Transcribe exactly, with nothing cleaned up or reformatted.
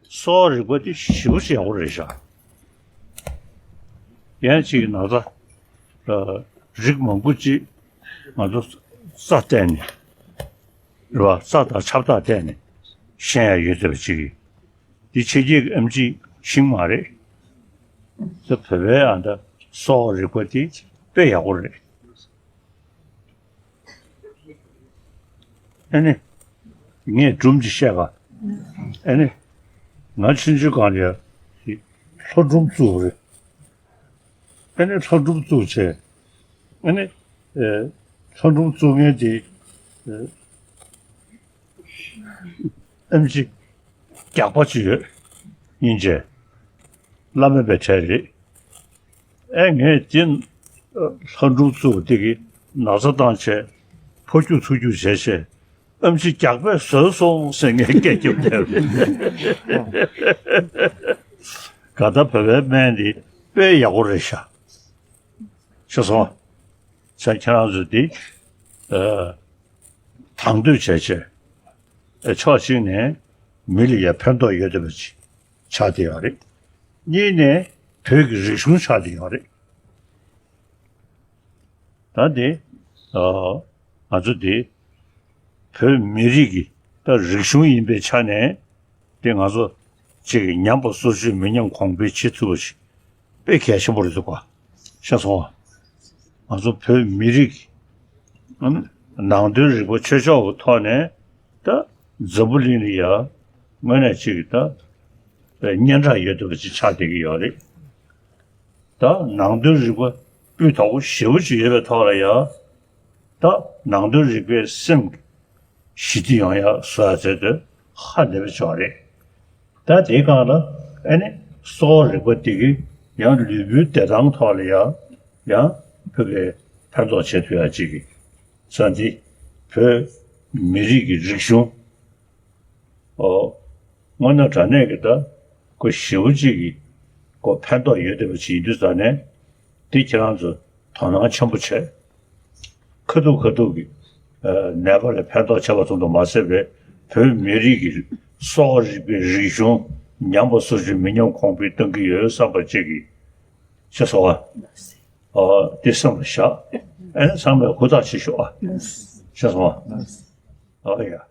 གསོ་བ་རིག་པ་དེ་ཞེ་པོ་ཅིག་ཡག་པོ་རེད་ཤག་ཡང་ཅིག་ན་ཚ་རིགས་མང་པོ་ཅིག་ང་ཚོ་རྩ་བལྟས་ནས་རེད་བ། རྩ་དང་ཆབ་རྟགས་བལྟས་ནས་ཤེས་ཡ་ཡོད་བསྡད་པ་ཅིག་གིས། འདི་ཕྱི་རྒྱལ་གྱི་ཨེམ་ཆི་ཤིང་མ་རེད། ད་བོད་པའི་ཨ་ད་གསོ་བ་རིག་པ་དེ་དཔེ་ཡག་པོ་རེད། ཨ་ནི། ངས་སྒྲུང་ཅིག་བཤད་ག་ཨ་ནི། ང་ཆུང་ཆུང་སྒང་ལ་ཡ་ལྷོ་སྒྲུང་བཙུགས་པ་རེད། ཨ་ནི་ལྷོ་སྒྲུང་བཙུགས་བྱས། ཨ་ནི། ཨེ། ལྷོ་སྒྲུང་བཙུགས་མཁན་དེ། ཨེ། ཨེམ་ཆི་རྒྱགས་པ་ཅིག་ཡོད། སྙིང་རྗེ། བླ་མེད་པའི་གྲས་རེད། ཨེ་ངས་དེ་ལྷ་སྒྲུང་བཙུགས་དེ་གི་ན་ཚ་བཏང་བྱས་ཕོ་རྒྱུག་ཚུར་རྒྱུག་བྱས་བྱས་ཨེམ་ཆི་རྒྱགས་པས་ཟོས་སོང་ཟེར་ངས་སྐད་རྒྱབ་བསྡད་རེད། ག་ད་བོད་པའི་སྨན་འདི་དཔེ་ཡག་པོ་རེད་ཤག་ཤེས་སོང་། ས་ཁྱེད་རང་ཚོ་འདི་ཨ། དང་དོད་བྱས་བྱས་ཨ། ཕྱོགས་གཅིག་ནས་མི་ལ་ཡ་ཕན་ཐོགས་ཡོད་བསྡད་པ་ཅིག་ཆགས་བསྡད་ཡོད་རེད། གཉིས་ནས་བོད་ཀྱི་རིག་གཞུང་ཆགས་བསྡད་ཡོད་རེད། ད་འདི་ཨ། ང་ཚོ་འདི་བོད་མི་རིགས་ཀྱི་ད་རིག་གཞུང་ཡིན་པའི་ཆ་ནས་འདི་ང་ཚོ་གཅིག་གི་ཉམས་པ་སོར་ཆུད་མི་ཉམས་གོང་འཕེལ་བྱེད་ཐུབ་པ་ཞིག་དཔེ་གལ་ཆེན་པོ་རེད་འདུག་ག་ཤེས་སོང་ང་། ང་ཚོ་བོད་མི་རིགས་ཀྱི་ཨ་ནི་ནང་དོན་རིག་པ་ཆོས་ཕྱོགས་ཀྱི་ཐོག་ནས་ད་འཛམ་བུ་གླིང་ལ་ཡ་དངོས་གནས་གཅིག་གི་ད་སྙན་གྲགས་ཡོད་བསྡད་པ་ཅིག་ཆགས་བསྡད་ཀྱི་ཡོད་རེད། ད་ནང་དོན་རིག་པ་སྤུས་དག་པོ་ཞེ་པོ་ཅིག་ཡོད་པའི་ཐོག་ལ་ཡ། ད་ནང་དོན་རིག་པའི་སེམས་ཞི་བདེ་ཡོང་ཡ་བཟོ་ཡ་ཚད་དུ་ཧ་ལས་པའི་ཆོག་རེད། ད་དེའི་སྒང་ལ་ཨ་ནི་གསོ་བ་རིག་པ་འདི་གི་ཡང་ལུས་པོའི་བདེ་ཐང་ཐོག་ལ་ཡ་ཡང་ཕ་གིའི་ཕན་ཐོགས་བྱེད་ཐུབ་ཡ་ཅིག་གི་ས་འདི་བོད་མི་རིགས་ཀྱི་རིག་གཞུང་ཨོ། དངོས་གནས་དྲང་གནས་ཀྱི་ད་ཁོ་ཞེ་པོ་ཅིག་གི་ཁོ་ཕན་ཐོགས་ཡོད་བསྡད་པ་ཅིག་ཡིན་དུས་ཙང་ནས་འདི་ཁྱེད་རང་ཚོ་དོ་སྣང་ཆེན་པོ་བྱས། ཁ་ཐུག་ཁ་ཐུག་གི་ཨ། ནད་པ་ལ་ཕན་ཐོགས་བྱས་པ་ཙམ་དུ་མ་ཟད་པའི་བོད་མི་རིགས་ཀྱི་གསོ་བ་རིག་པའི་རིག་གཞུང་ཉམས་པ་སོར་ཆུད་མི་ཉམས་གོང་འཕེལ་གཏང་གི་ཡོད་བསམ་པ་ཅིག་གི་ཤེས་སོང་ཨ། ཨོ། འདི་སེམས་ལ་བཞག་ཨ་ནི་ཚང་མས་ཧུར་ཐག་བྱེད་ཤོག་ཨ། ཤེས་སོང་ཨ། ཨོ་ཡ།